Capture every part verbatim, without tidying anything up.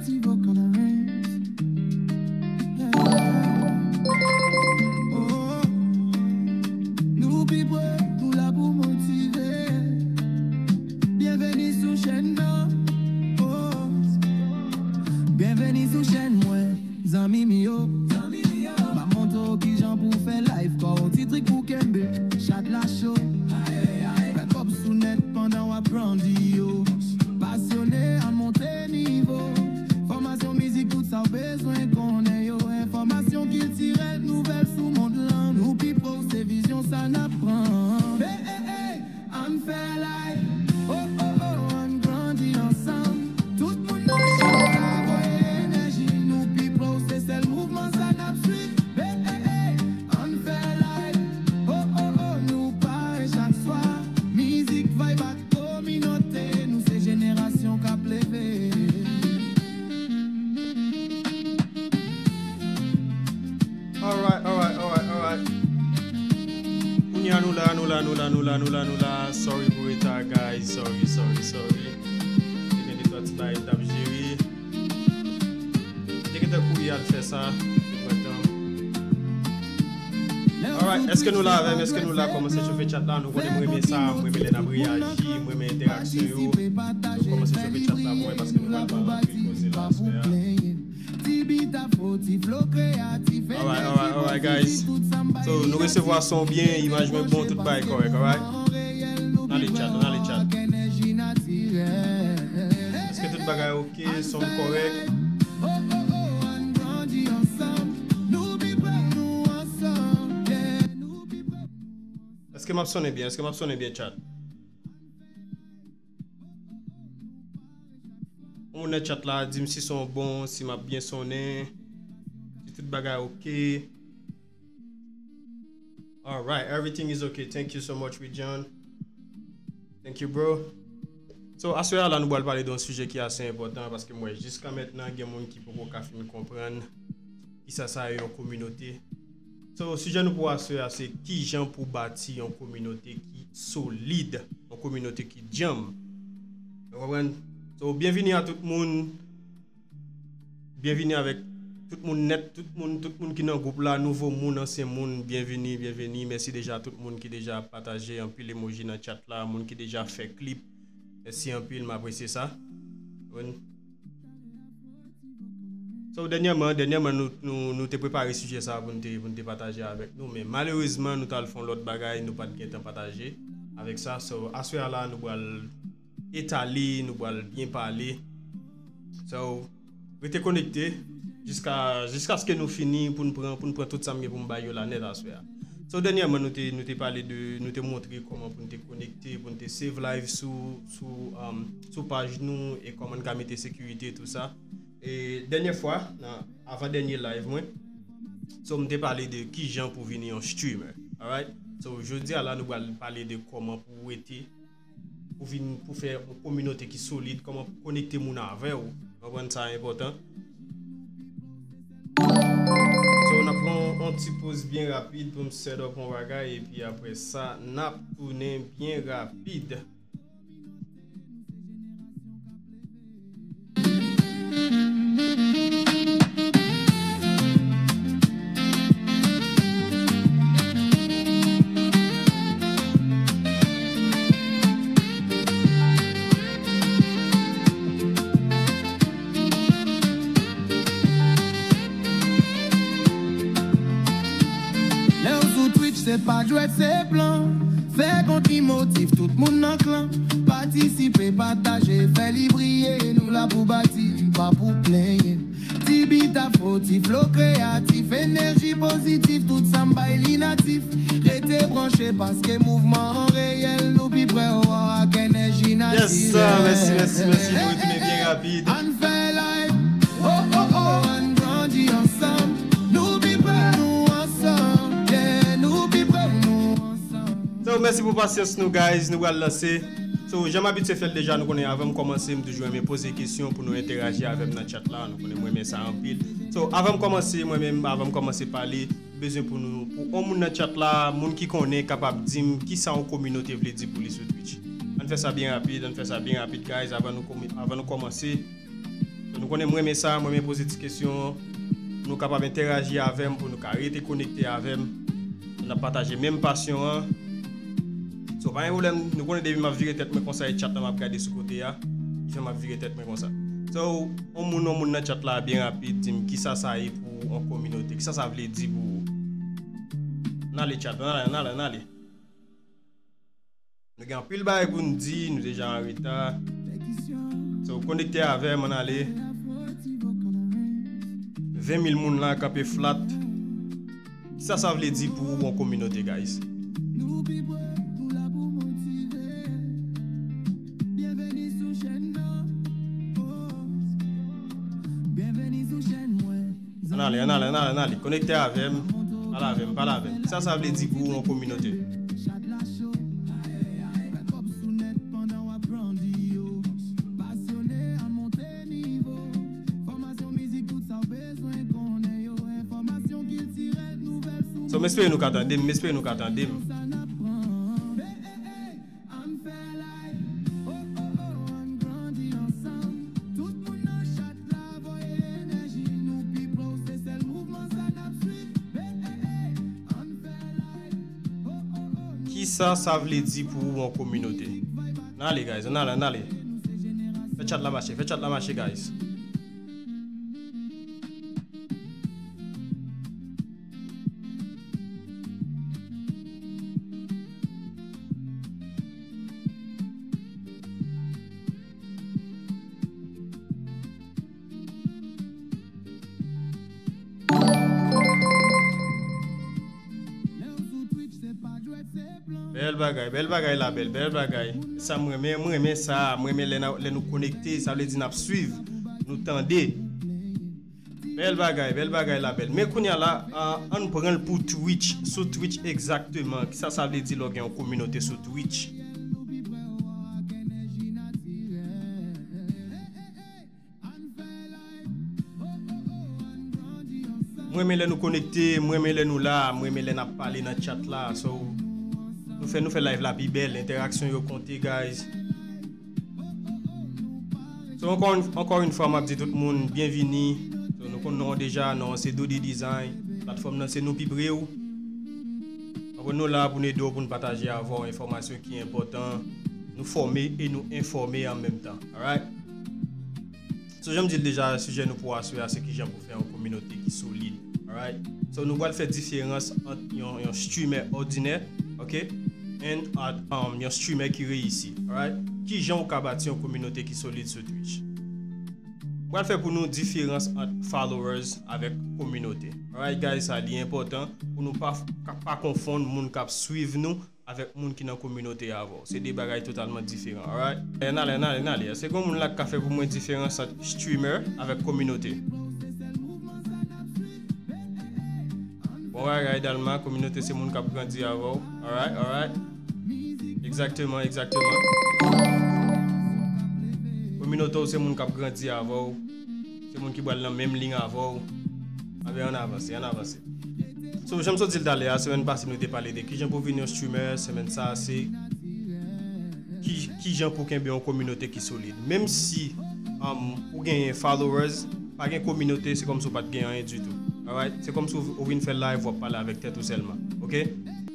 Ti vocal arrange. Yeah. Oh, nou pi pre, nou la pou motive. Byenveni sou chèn nan. Oh, byenveni sou chèn mwen. Zanmi m yo, m ap montre w kijan pou w fè live kò w. Ti trik pou kenbe chat la cho. Fè kòb sou nèt pandan w ap grandi yo. Pasyone, ann monte nivo. Fòmasyon, mizik, tout sa w bezwen konnen yo. Enfòmasyon kiltirèl, nouvèl sou mond lan. Nou pi pre w, se vizyon sa n ap pran. Hey, hey, hey. Ann fè live, oh, oh, oh, ann grandi ansanm. Tout moun nan chat la voye enèji, nou pi pre w, se sèl mouvman sa n ap swiv. Hey, hey, hey, ann fè live, oh, oh, oh, nou pare chak swa. Mizik, vibe ak kominote, nou se jenerasyon k ap leve. Alright, alright, alright, alright. Kounye a nou la, nou la, nou la, nou la, nou la, nou la. Sorry pou reta, guys. Sorry, sorry, sorry. Te gen de twa ti bagay m t ap jere. Te gentan kouri al fè sa. Te pran tan. Alright, èske nou la avè m? Èske nou la? Kòmanse chofe chat la. Nou konnen m renmen sa. M renmen lè n ap reyaji. M renmen entèraksyon yo. Nou kòmanse chofe chat la pou mwen paske nou pral ba m anpil koze la aswè a. Alright, alright, alright, guys. So, nou resevwa son byen, imaj mwen bon, tout bagay kòrèk, alright? N ale chat, n ale chat. Èske tout bagay oke? Son kòrèk? Èske m ap sonnen byen? Èske m ap sonnen byen, chat? Yon moun nan chat la, di m si son bon, si m ap byen sonnen, si tout bagay oke. Alright, everything is okay. Thank you so much, Wijan. Thank you, bro. So, aswè a la, nou pral pale de yon sijè ki ase enpòtan, paske m wè jiska mentnan, gen moun ki poko ka fin konprann kisa sa ye yon kominote. So, sijè nou pou aswè a, se kijan pou bati yon kominote ki solid, yon kominote ki djanm. Ou konprann? So, byenvini a tout moun. Byenvini avèk tout moun nèt, tout moun, tout moun ki nan gwoup la, nouvo moun, ansyen moun, byenvini, byenvini. Mèsi deja a tout moun ki deja pataje anpil emoji nan chat la, moun ki deja fè klip. Mèsi anpil, m apresye sa. Bon. So, dènyèman, dènyèman, nou, nou, nou te prepare sijè sa pou n te, pou n te pataje avèk nou, men malerezman, nou t al fè yon lòt bagay, nou pa t gen tan pataje avèk sa. So, aswè a la, nou pral etale, nou pral byen pale. So, rete konekte jiska, jiskaske nou fini pou n pran, pou n pran tout sa m gen pou m bay yo la nèt aswè a. So, dènyèman, nou te, nou te pale de, nou te montre kòman pou n te konekte, pou n te save live sou, sou, um, sou paj nou e kòman n ka mete sekirite, tou sa. E dènyè fwa, nan avan dènye live mwen, so, m te pale de kijan pou vini yon streamer. Alright? So, jodi a la, nou pral pale de kòman pou rete, pou vin, pou fè yon kominote ki solid, kòman pou konekte moun avè w. Konprann sa enpòtan. So, n ap pran yon ti poz byen rapid pou m set up yon bagay, epi apre sa, n ap tounen byen rapid. Lè w sou Twitch, se pa jwèt, se plan. Fè kont emotif, tout moun nan klan. Patisipe, pataje, fè li briye. Nou la pou bati, pa pou plenyen. Ti bit ap foti, flo kreyatif, enèji pozitif, tout sa m bay li natif. Rete branche paske mouvman an reyèl, nou pi pre w ak enèji natirèl. Yes, sir. Mèsi, mèsi, mèsi. Nou retounen byen rapid. Ann fè live. Oh, oh, oh, ann grandi ansanm. Nou pi pre nou ansanm. Yeah, nou pi pre nou ansanm. So, mèsi pou pasyans nou, guys. Nou pral lanse. So, jan m abitye fè l deja, nou konnen avan m kòmanse, m toujou renmen poze kesyon pou nou entèraji avè m nan chat la. Nou konnen m renmen sa anpil. So, avan m kòmanse, mwen menm, avan m kòmanse pale, m bezwen pou nou, pou yon moun nan chat la, moun ki konnen, kapab di m kisa yon kominote vle di pou li sou Twitch. Ann fè sa byen rapid, ann fè sa byen rapid, guys, avan nou kòm-, avan nou kòmanse. So, nou Konnen m renmen sa, m renmen poze ti kesyon. Nou kapab entèraji avè m pou nou ka rete konekte avè m. N ap pataje menm pasyon an. So, pa gen pwoblèm, nou konnen depi m ap vire tèt mwen konsa, e chat la m ap gade sou kote a. Ki fè m ap vire tèt mwen konsa. So, yon moun, yon moun nan chat la byen rapid, di m kisa sa ye pou yon kominote, kisa sa vle di pou ou. N ale chat, n ale, n ale, n ale. Nou gen anpil bagay pou n di, nou deja an reta. So, konekte avè m, ann ale. Ven mil moun la kanpe flat. Kisa sa vle di pou ou yon kominote, guys? Ann ale, ann ale, ann ale, ann ale. Konekte avè m. Pale avè m, pale avè m. Kisa sa vle di pou ou yon kominote? So, m espere nou ka tande m, m espere nou ka tande m. Kisa sa vle di pou ou yon kominote? N ale, guys, n ale, n ale. Fè chat la mache, fè chat la mache, guys. Bèl bagay, bèl bagay la bèl, bèl bagay. Sa m renmen, m renmen sa, m renmen lè n a, lè nou konekte, sa vle di n ap swiv, nou tande. Bèl bagay, bèl bagay la bèl. Men kounye a la, ah, ann pran l pou Twitch. Sou Twitch egzakteman. Kisa sa vle di lè w gen yon kominote sou Twitch? M renmen lè nou konekte, m renmen lè nou la, m renmen lè n ap pale nan chat la. So, nou fè, nou fè live la pi bèl, entèraksyon yo konte, guys. So, ankò yon, ankò yon fwa, m ap di tout moun, byenvini. So, nou konn non an deja, non an se Dodi Design. Platfòm nan se nou pi pre w. Ankò nou la pou n ede w, pou n pataje avè w enfòmasyon ki enpòtan. Nou fòme e nou enfòme an menm tan. Alright? So, jan m di l deja, sijè nou pou aswè a, se kijan pou fè yon kominote ki solid. Alright? So, nou pral fè diferans ant yon, yon streamer òdinè, ok? And, uh, um, yon streamer ki reyisi. Alright? Kijan ou ka bati yon kominote ki solid sou Twitch? M pral fè pou nou diferans ant followers avèk kominote. Alright, guys, sa li enpòtan pou nou pa, pa konfonn moun k ap swiv nou avèk moun ki nan kominote avè w. Se de bagay totalman diferan, alright? Ann ale, ann ale, ann ale. Èske gen moun la k ka fè pou mwen diferans ant streamer avèk kominote? Bon bagay, Dalma, kominote se moun k ap grandi avè w. Alright, alright. Egzakteman, egzakteman. Kominote w se moun k ap grandi avè w. Se moun ki pral nan menm liy avè w. Anben, ann avanse, ann avanse. So, jan m sot di l talè a, semèn pase nou te pale de kijan pou vin yon streamer, semèn sa a se ki, kijan pou kenbe yon kominote ki solid. Menm si, um, ou genyen followers, pa gen kominote, se kòmsi w pa t gen anyen ditou. Alright? Se kòmsi w, ou vin fè live, w ap pale avèk tèt ou sèlman. Ok?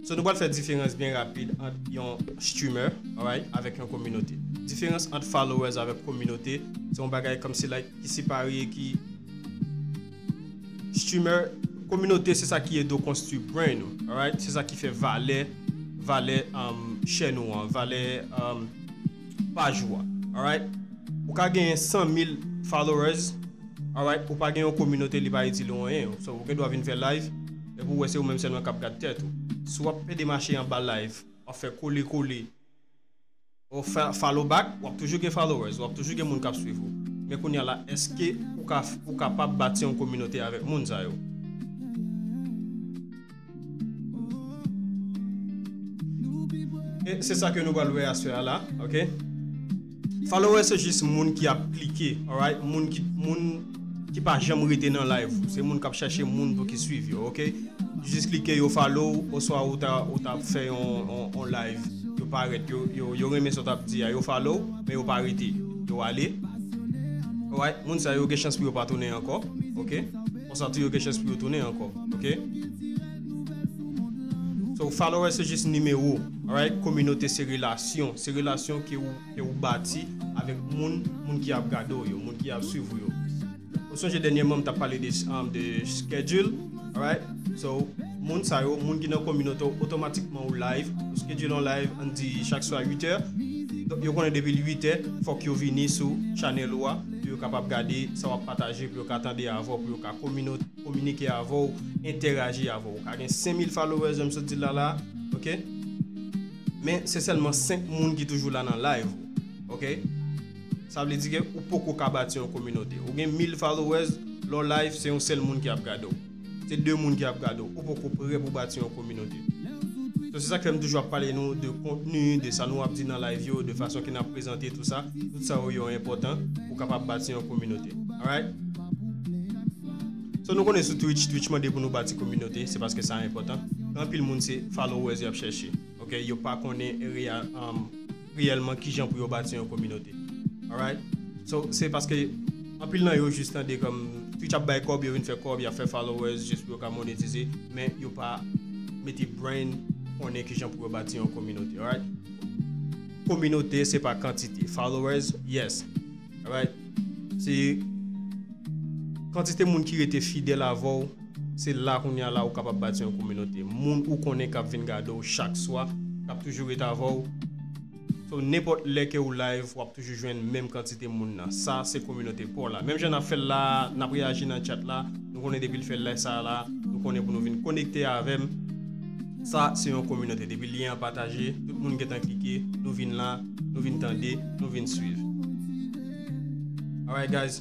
So, nou pral fè diferans byen rapid ant yon streamer, alright, avèk yon kominote. Diferans ant followers avèk kominote, se yon bagay kòmsi, like, ki separe, ki streamer, kominote se sa ki ede w konstwi brand ou, alright? Se sa ki fè valè, valè, um, chèn ou an, valè, um, paj ou a, alright? Ou ka genyen san mil followers, alright? Ou pa gen yon kominote, li pa itil ou anyen. So, ou gen dwa vin fè live, epi ou wè se ou menm sèlman k ap gad tèt ou. Si w ap pede mache anba live, w ap fè kole kole, ou fè follow back, w ap toujou gen followers, w ap toujou gen moun k ap swiv ou. Men kounye a la, èske ou ka, ou kapab bati yon kominote avèk moun sa yo? E se sa ke nou pral wè aswè a la, ok? Follower se jis moun ki ap klike, alright? Moun ki, moun ki pa janm rete nan live ou. Se moun k ap chèche moun pou ki swiv yo, ok? Jis klike, yo follow ou, oswa ou ta, ou ta fè yon, yon, yon live, yo parèt, yo, yo, yo renmen sa w t ap di a, yo follow, men yo pa rete, yo ale. Alright, moun sa yo gen chans pou yo pa tounen ankò, ok? Konsa tou yo gen chans pou yo tounen ankò, ok? So, followers se jis nimewo, alright? Kominote se relasyon, se relasyon ke ou, ke ou bati avèk moun, moun ki ap gade w yo, moun ki ap swiv ou yo. Ou sonje dènyèman m t ap pale de, um, de schedule, alright? So, moun sa yo, moun ki nan kominote w, otomatikman ou live, ou schedule yon live, ann di chak swa uit è. Donk, yo konnen depi uit è, fòk yo vini sou channel ou a, pou yo kapab gade sa w ap pataje, pou yo ka tande avè w, pou yo ka komino-, kominike avè w, entèraji avè w. Ou ka gen senk mil followers, jan m sot di l la la, ok? Men se sèlman senk moun ki toujou la nan live ou, ok? Sa vle di ke ou poko ka bati yon kominote. Ou gen mil followers, lè w live, se yon sèl moun ki ap gade w. Se de moun ki ap gade w. Ou poko prè pou bati yon kominote. So, se sa k fè m toujou ap pale nou de kontni, de sa nou ap di nan live yo, de fason ke n ap prezante tout sa. Tout sa yo, yo enpòtan pou kapab bati yon kominote. Alright? So, nou konnen sou Twitch, Twitch mande pou nou bati kominote, se paske sa enpòtan. Gen anpil moun se followers y ap chèche. Ok, yo pa konnen reya-, um, reyèlman kijan pou yo bati yon kominote. Alright? So, se paske anpil nan yo jis tande kòm Twitch ap bay kòb, yo vin fè kòb, y ap fè followers jis pou yo ka monetize, men yo pa mete brain konnen kijan pou yo bati yon kominote. Alright? Kominote, se pa kantite. Followers, yes. Alright? Se kantite moun ki rete fidèl avè w, se la kounye a la ou kapab bati yon kominote. Moun ou konnen k ap vin gade w chak swa, k ap toujou ret avè w. So, nenpòt lè ke ou live, w ap toujou jwenn menm kantite moun nan. Sa, se kominote pa w la. Menm jan n ap fè l la, n ap reyaji nan chat la, nou konnen depi l fè lè sa a la, nou konnen pou nou vin konekte avè m. Sa, se yon kominote. Depi lyen an pataje, tout moun gentan klike, nou vin la, nou vin tande, nou vin swiv. Alright, guys.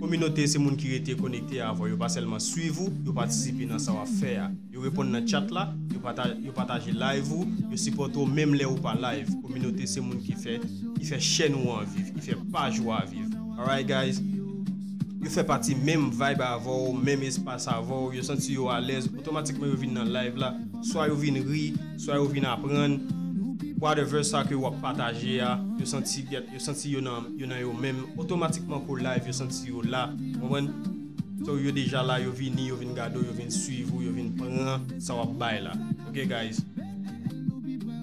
Kominote se moun ki rete konekte avè w. Yo pa sèlman swiv ou, yo patisipe nan sa w ap fè a. Yo reponn nan chat la, yo pata-, yo pataje live ou, yo sipòte w menm lè ou pa live. Kominote se moun ki fè, ki fè chèn ou an viv, ki fè paj ou a viv. Alright, guys? Yo fè pati menm vibe avè w, menm espas avè w, yo santi yo alèz, otomatikman yo vin nan live la, swa yo vin ri, swa yo vin aprann, whatever sa ke w ap pataje a, yo santi gèt, yo santi yo nan, yo nan yo menm, otomatikman ke w live, yo santi yo la, w konprann? So, yo deja la, yo vini, yo vin gade w, yo vin swiv ou, yo vin pran sa w ap bay la. Ok, guys?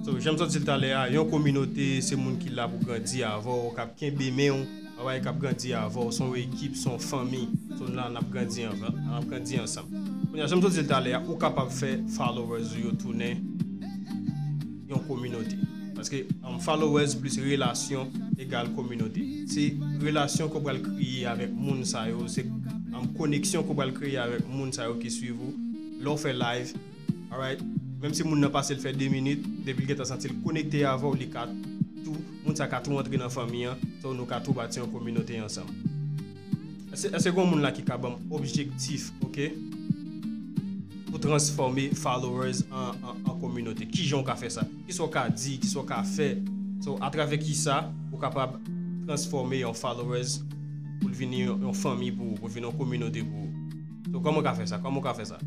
So, jan m sot di l talè a, yon kominote, se moun ki la pou grandi avè w, k ap kenbe men w, travay k ap grandi avè w, se yon ekip, se yon fanmi. So, nou la, n ap grandi anvan, n ap grandi ansanm. Kounye a, jan m sot di l talè a, ou kapab fè followers ou yo tounen yon kominote. Paske, um, followers plis relasyon egal kominote. Se relasyon ke w pral kreye avèk moun sa yo, se, um, koneksyon ke w pral kreye avèk moun sa yo ki swiv ou. Lè w fè live, alright? Menm si moun nan pase l fè de minit, depi l gentan santi l konekte avè w, li ka tou, moun sa ka tou antre nan fanmi an, so nou ka tou bati yon kominote ansanm. Èske, èske gen moun la ki ka ban m objektif, ok? Pou transfòme followers an, an, an kominote. Kijan w ka fè sa? Kisa w ka di? Kisa w ka fè? So, atravè kisa ou kapab transfòme yon followers pou l vini yon, yon fanmi pou ou, pou l vini yon kominote pou ou? So, kòman w ka fè sa? Kòman w ka fè sa?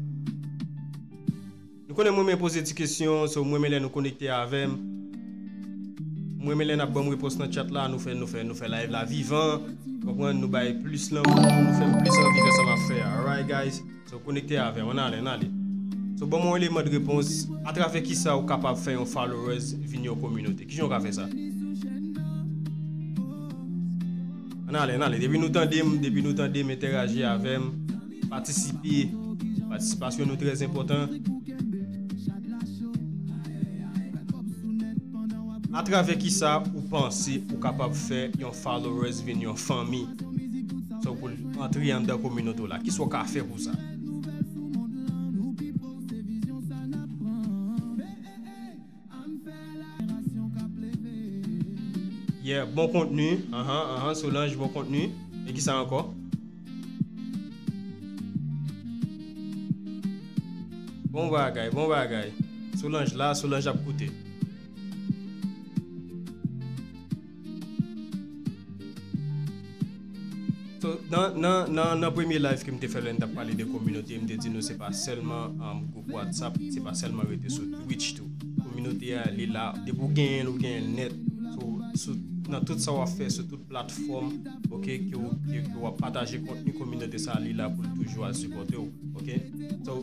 Nou konnen mwen renmen poze ti kesyon, so mwen renmen lè nou konekte avè m. Mwen renmen lè n ap ban m repons nan chat la, nou fè, nou fè, nou fè live la vivan. Konprann, nou bay plis lanmou, nou fè m plis anvi fè sa m ap fè a. Alright, guys? So, konekte avè m, ann ale, ann ale. So, ban m yon eleman de repons, atravè kisa ou kapab fè yon followers vin yon kominote? Kijan w ka fè sa? Ann ale, ann ale. Depi nou tande m, depi nou tande m, entèraji avè m, patisipe. Patisipasyon nou trè enpòtan. Atravè kisa ou panse ou kapab fè yon followers vin yon fanmi? So, pou l antre anndan kominote w la, kisa w ka fè pou sa? Yeah, bon kontni. Anhan, anhan, Solange, bon kontni. E kisa ankò? Bon bagay, bon bagay. Solange la, Solange ap koute. So, nan, nan, nan, nan premye live ke m te fè lè n t ap pale de kominote, m te di nou se pa sèlman, um, gwoup WhatsApp, se pa sèlman rete sou Twitch tou. Kominote a, li la, depi w genyen l, ou genyen l nèt. So, sou, nan tout sa w ap fè, sou tout platfòm, ok, ke w, ke, ke w ap pataje kontni kominote sa a, li la pou l toujou al sipòte w, ok? So,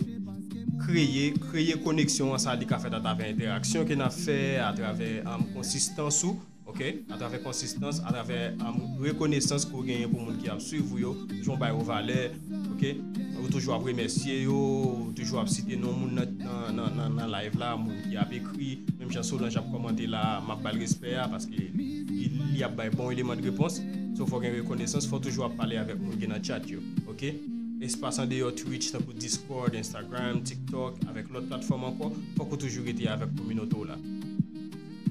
kreye, kreye koneksyon an, sa li ka fèt atravè entèraksyon ke n ap fè, atravè, um, konsistans ou, ok? Atravè konsistans, atravè, um, rekonesans ke w genyen pou moun ki ap swiv ou yo, jan w ba yo valè, ok? Ou toujou ap remèsye yo, ou toujou ap site non moun nan, nan, nan, nan, nan live la, moun ki ap ekri, menm jan Solange ap kòmante la, m ap ba l respè a, paske li, li ap bay bon eleman de repons. So, fò gen rekonesans, fò toujou ap pale avèk moun ki nan chat yo, ok? Espas andeyò Twitch, tankou Discord, Instagram, TikTok, avèk lòt platfòm ankò, fòk ou toujou rete avèk kominote w la.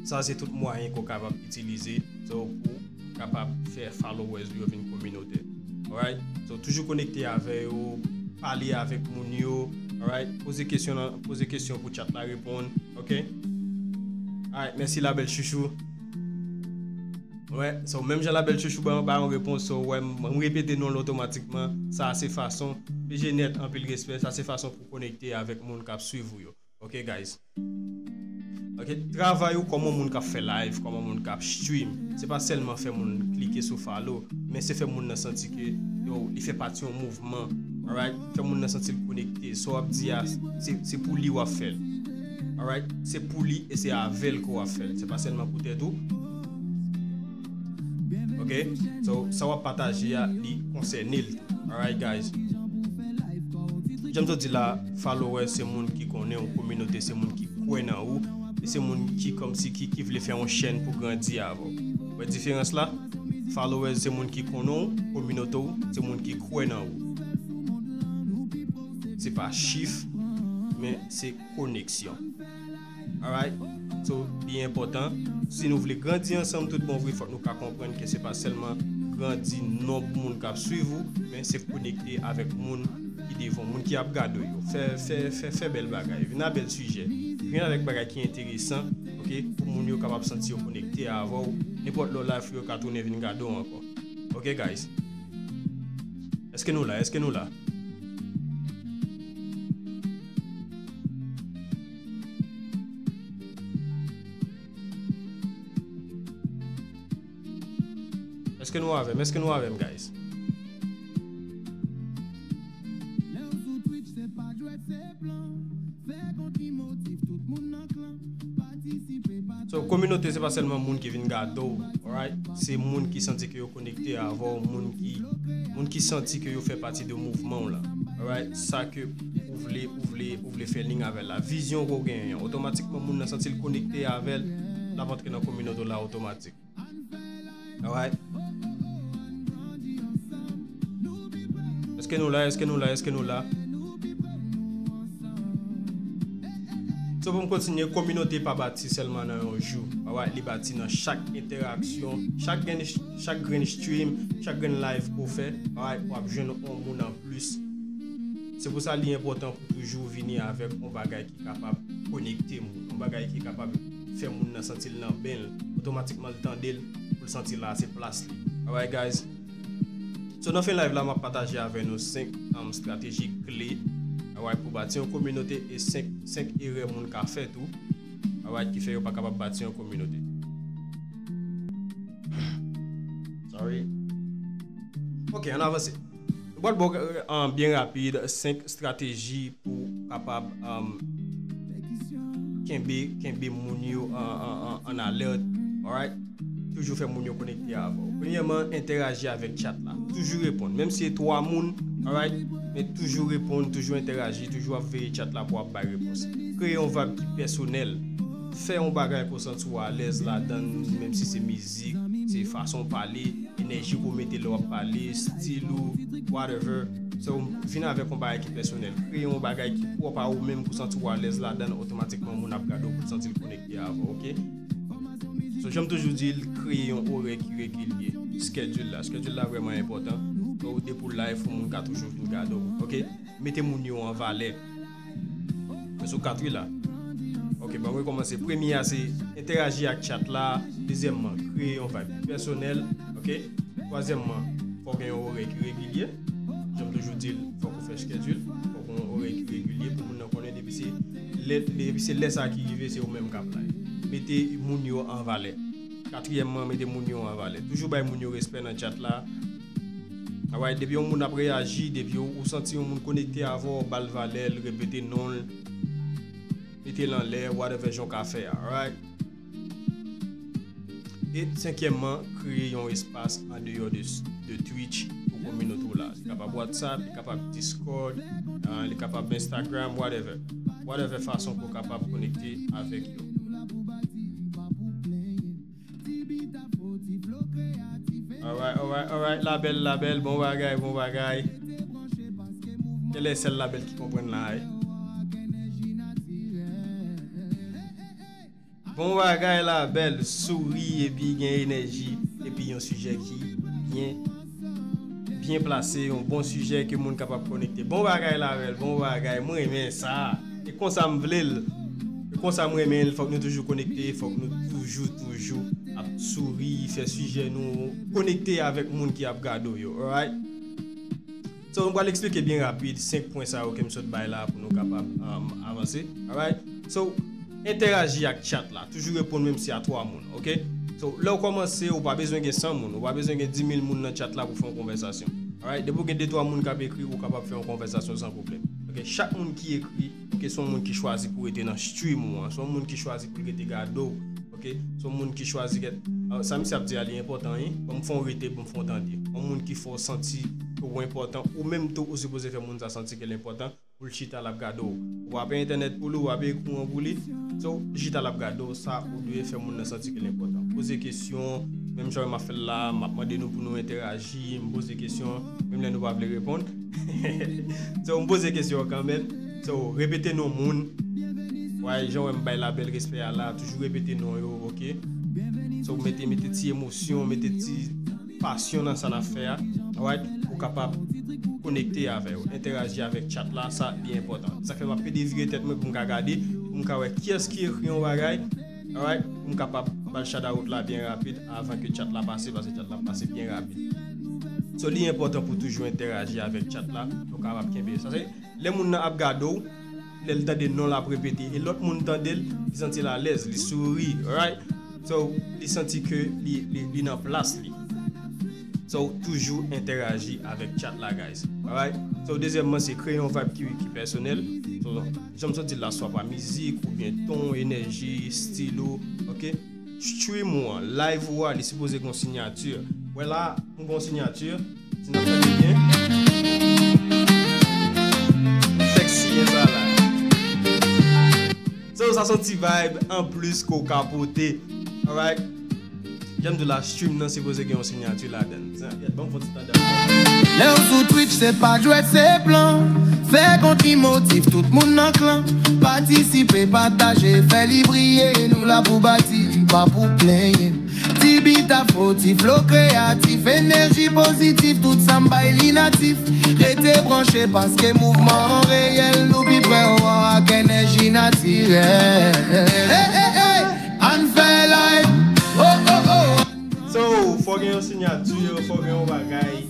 Sa se tout mwayen ke w kapab itilize, so, pou kapab fè followers ou yo vin kominote. Alright? So, toujou konekte avè yo, pale avèk moun yo, alright? Poze kesyon nan, poze kesyon pou chat la reponn, ok? Alright, mèsi la bèl chouchou. Wè, so, menm jan la bèl chouchou ba, ba yon repons, so, wè, m, m repete non l otomatikman, sa se fason, P G Net, anpil respè, sa se fason pou konekte avèk moun k ap swiv ou yo. Ok, guys. Ok, travay ou kòman moun k ap fè live, kòman moun k ap stream. Se pa sèlman fè moun klike sou follow, men se fè moun nan santi ke, yo, li fè pati yon mouvman. Alright? Fè moun nan santi l konekte. Sa w ap di a, se, se pou li w ap fè l. Alright? Se pou li e se avè l ke w ap fè l. Se pa sèlman pou tèt ou. Ok? So, sa w ap pataje a, li konsène l tou. Alright, guys. Jan m te di la, followers se moun ki konnen w, kominote se moun ki kwè nan ou, e se moun ki kòmsi ki, ki vle fè yon chèn pou grandi avè w. Wè diferans la? Followers se moun ki konnen w, kominote w se moun ki kwè nan ou. Se pa chif, men se koneksyon. Alright? So, li enpòtan. Si nou vle grandi ansanm tout bon vre, fòk nou ka konprann ke se pa sèlman grandi nonb moun k ap swiv ou, men se konekte avèk moun ki devan, moun ki ap gade w yo. Fè, fè, fè, fè bèl bagay. Vin a bèl sijè. Vin avèk bagay ki enteresan, ok, pou moun yo kapab santi yo konekte avè w. Nenpòt lè w live yo ka tounen vin gade w ankò. Ok, guys? Èske nou la? Èske nou la? Èske nou avè m? Èske nou avè m, guys? So, kominote se pa sèlman moun ki vin gade w, alright? Se moun ki santi ke yo konekte avè w, moun ki, moun ki santi ke yo fè pati de mouvman w la. Alright? Sa ke ou vle, ou vle, ou vle fè link avè l la. Vizyon ke w genyen an. Otomatikman, moun nan santi l konekte avè l, l ap antre nan kominote w la otomatik. Alright? Èske nou la? Èske nou la? Èske nou la? So, pou m kontinye, kominote pa bati sèlman nan yon jou. Alright? Li bati nan chak entèraksyon, chak grenn, chak grenn stream, chak grenn live ke w fè. Alright? W ap jwenn yon moun an plis. Se pou sa li enpòtan pou toujou vini avèk yon bagay ki kapab konekte moun, yon bagay ki kapab fè moun nan santi l nan ben l, otomatikman l tande l, pou l santi la se plas li. Alright, guys. So, nan fen live la, m ap pataje avè nou senk, um, estrateji kle, alright, pou bati yon kominote e senk, senk erè moun ka fè tou, alright, ki fè yo pa kapab bati yon kominote. Sorry. Ok, ann avanse. Nou pral ba w, uh, byen rapid, senk estrateji pou kapab, um, kenbe, kenbe moun yo an, an, an, an alèt, alright? Toujou fè moun yo konekte avè w. Premyèman, entèraji avèk chat la. Toujou reponn. Menm si se twa moun, alright? Men toujou reponn, toujou entèraji, toujou ap veye chat la pou w ap bay repons. Kreye yon vibe ki pèsonèl. Fè yon bagay ke w santi w alèz ladan l, menm si se mizik, se fason w pale, enèji ke w mete lè w ap pale, stil ou, whatever. So, vin avèk yon bagay ki pèsonèl. Kreye yon bagay ki pwòp a ou menm, ke w santi w alèz ladan l, otomatikman moun ap gade w pou l santi l konekte avè w, ok? So, jan m toujou di l, kreye yon orè ki regilye. Schedule la. Schedule la vrèman enpòtan. So, depi w live, fò moun ka toujou vin gade w, ok? Mete moun yo an valè. Mwen sou kat wi la. Ok, bon, mwen kòmanse. Premye a se entèraji ak chat la. Dezyèmman, kreye yon vibe pèsonèl. Ok. Twazyèmman, fò w gen yon orè ki regilye. Jan m toujou di l, fòk ou fè schedule. Fòk ou gen yon orè ki regilye pou moun nan konnen depi se lè, depi se lè sa ki rive, se ou menm k ap live. Mete moun yo an valè. Katriyèmman, mete moun yo an valè. Toujou bay moun yo respè nan chat la. Alright, depi yon moun ap reyaji, depi ou, ou santi yon moun konekte avè w, ba l valè l, repete non l, mete l anlè, whatever jan w ka fè a, alright? E senkyèmman, kreye yon espas andeyò de, de Twitch pou kominote w la. Li kapab WhatsApp, li kapab Discord, ah, li kapab Instagram, whatever. Whatever fason pou w kapab konekte avèk yo. Alright, alright, alright, Labèl, Labèl, bon bagay, bon bagay. Genlè sèl Labèl ki konprann la, wi. Bon bagay Labèl, souri epi gen enèji, epi yon sijè ki byen, byen plase, yon bon sijè ke moun kapab konekte. Bon bagay Labèl, bon bagay, mwen renmen sa. E konsa m vle l. E konsa m renmen l, fòk nou toujou konekte, fòk nou toujou, toujou ap souri, fè sijè nou konekte avèk moun ki ap gade w yo, alright? So, nou pral eksplike byen rapid senk pwen sa yo ke m sot bay la pou nou kapab, um, avanse. Alright? So, entèraji ak chat la. Toujou reponn menm si a twa moun, oke? So, lè w kòmanse, ou pa bezwen gen san moun, ou pa bezwen gen di mil moun nan chat la pou fè yon konvèsasyon. Alright? Depi w gen de twa moun k ap ekri, ou kapab fè yon konvèsasyon san pwoblèm. Oke? Chak moun ki ekri, oke, se yon moun ki chwazi pou rete nan stream ou an, se yon moun ki chwazi pou l rete gade w. Oke? Se yon moun ki chwazi kèt. Ah, sa misye ap di a, li enpòtan, wi. Ban m fè w rete, ban m fè w tande. Yon moun ki fè w santi ke w enpòtan, ou menm tou, ou sipoze fè moun sa santi ke l enpòtan, pou l chita, l ap gade w. Ou pa peye entènèt pou li, ou pa peye kouran pou li. So, li chita, l ap gade w, sa, ou dwe fè moun nan santi ke l enpòtan. Poze kesyon, menm jan m ap fè l la, m ap mande nou pou nou entèraji, m poze kesyon, menm lè nou pa vle reponn. So, m poze kesyon an kanmenm. So, repete non moun. Wè, jan w wè m bay Labèl respè a la, toujou repete non yo, oke? So, mete, mete ti emosyon, mete ti pasyon nan sa n ap fè a, alright? Pou kapab konekte avè yo, entèraji avèk chat la, sa li enpòtan. Sa fè m ap pede vire tèt mwen pou m ka gade, pou m ka wè kiyès ki ekri yon bagay, alright? Pou m kapab ba l shout out la byen rapid avan ke chat la pase, paske chat la pase byen rapid. So, li enpòtan pou toujou entèraji avèk chat la, pou kapab kenbe. Sa se lè moun nan ap gade w, lè l tande non l ap repete, e lòt moun tande l, li santi l alèz, li souri, right? So, li santi ke li, li, li nan plas li. So, toujou entèraji avèk chat la, guys. Alright? So, dezyèmman, se kreye yon vibe ki, ki pèsonèl. So, jan m sot di l la, swa pa mizik, oubyen ton, enèji, stil ou, oke? Stream ou an, live ou a, li sipoze gen yon siyati. Wè la, m gen yon siyati. Si n ap gade byen. Sexy, e sa la. So, sa se yon ti vibe anplis ke w ka pote. Alright? Jan m di w la, stream nan sipoze gen yon siyati ladan l. Sa, gad, ban m fè yon ti tande. Lè w sou Twitch, se pa jwèt, se plan. Fè kont li motiv tout moun nan klan. Patisipe, pataje, fè li briye. Nou la pou bati, pa pou plenyen. Ti bit ap foti, flo kreyatif, enèji pozitif, tout sa m bay li natif. Rete branche paske mouvman an reyèl, nou pi pre w ak enèji natirèl. Hey, hey, hey, ann fè live. Oh, oh, oh. So, fò gen yon siyati, fò gen yon bagay.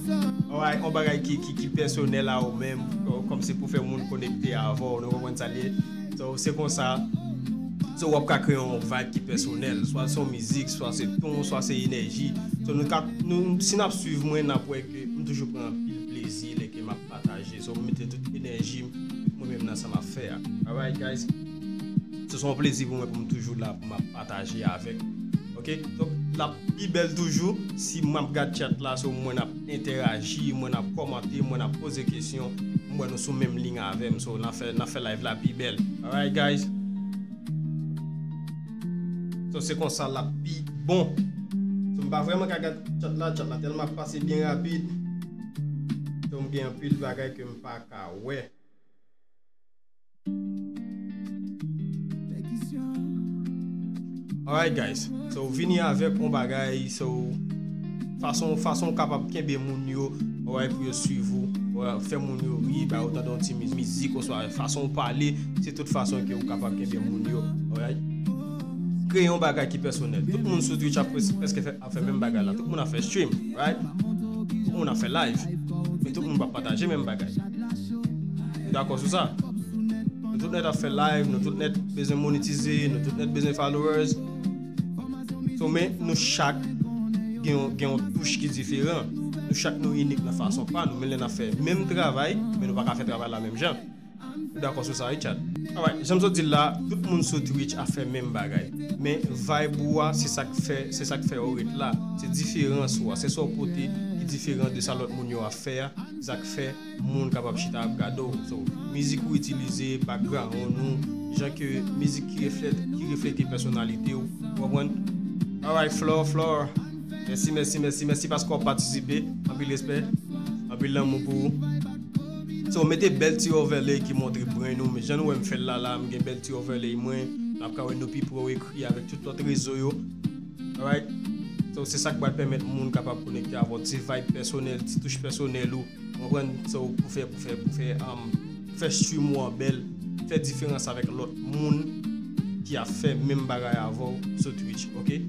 Alright, yon bagay ki, ki, ki pèsonèl a ou menm, kòmsi pou fè moun konekte avè w, nou konprann sa l ye. So, se konsa. So, w ap ka kreye yon vibe ki pèsonèl. Swa se yon mizik, swa se ton, swa se enèji. So, nou ka, nou, si n ap swiv mwen, n ap wè ke m toujou pran anpil plezi lè ke m ap pataje. So, m mete tout enèji m, mwen menm nan sa m ap fè a. Alright, guys? So, se yon plezi pou mwen pou m toujou la, pou m ap pataje avèk. Oke? Donk, l ap pi bèl toujou si m ap gad chat la, so mwen ap entèraji, mwen ap kòmante, mwen ap poze kesyon, m wè nou sou menm liy avè m, so n ap fè, n ap fè live la pi bèl. Alright, guys? So, se konsa l ap pi bon. So, m pa vrèman ka gad chat la, chat la tèlman ap pase byen rapid. So, m gen anpil bagay ke m pa ka wè. Alright, guys. So, vini avèk yon bagay, so, fason, fason w kapab kenbe moun yo, alright, pou yo swiv ou, alright, fè moun yo ri, ba yo tande yon ti miz-, mizik, oswa fason w pale, se tout fason ke w kapab kenbe moun yo, alright. Kreye yon bagay ki pèsonèl. Tout moun sou Twitch ap pres-, prèske fè, ap fè menm bagay la. Tout moun ap fè stream, right? Tout moun ap fè live. Men tout moun p ap pataje menm bagay. Nou dakò sou sa? Nou tout nèt ap fè live, nou tout nèt bezwen monetize, nou tout nèt bezwen followers. So, men nou chak gen yon, gen yon touch ki diferan. Nou chak nou inik nan fason pa nou, men lè n ap fè menm travay, men nou pa ka fè travay la menm jan. Ou dakò sou sa, Richard? Alright, jan m sot di l la, tout moun sou Twitch ap fè menm bagay. Men vibe ou a, se sa k fè, se sa k fè ou ret la. Se diferans ou a, se sa w pote ki diferan de sa lòt moun yo ap fè a, se sa k fè moun kapab chita ap gade w. So, mizik ou itilize, background ou, jan ke mizik ki reflèt, ki reflete pèsonalite w, ou konprann? Alright, Flore, Flore. Mèsi, mèsi, mèsi, mèsi paske w ap patisipe. Anpil respè, anpil lanmou pou ou. So, mete bèl ti overlay ki montre brain ou, men jan nou wè m fè l la, la, m gen bèl ti overlay mwen. N ap ka wè nou pi pre w ekri avèk tout lòt rezo yo. Alright? So, se sa k pral pèmèt moun kapab konekte avè w, ti vibe pèsonèl, ti touch pèsonèl ou. Ou konprann? So, pou fè, pou fè, pou fè, um, fè stream ou an bèl, fè diferans avèk lòt moun ki ap fè menm bagay avè w sou Twitch, oke?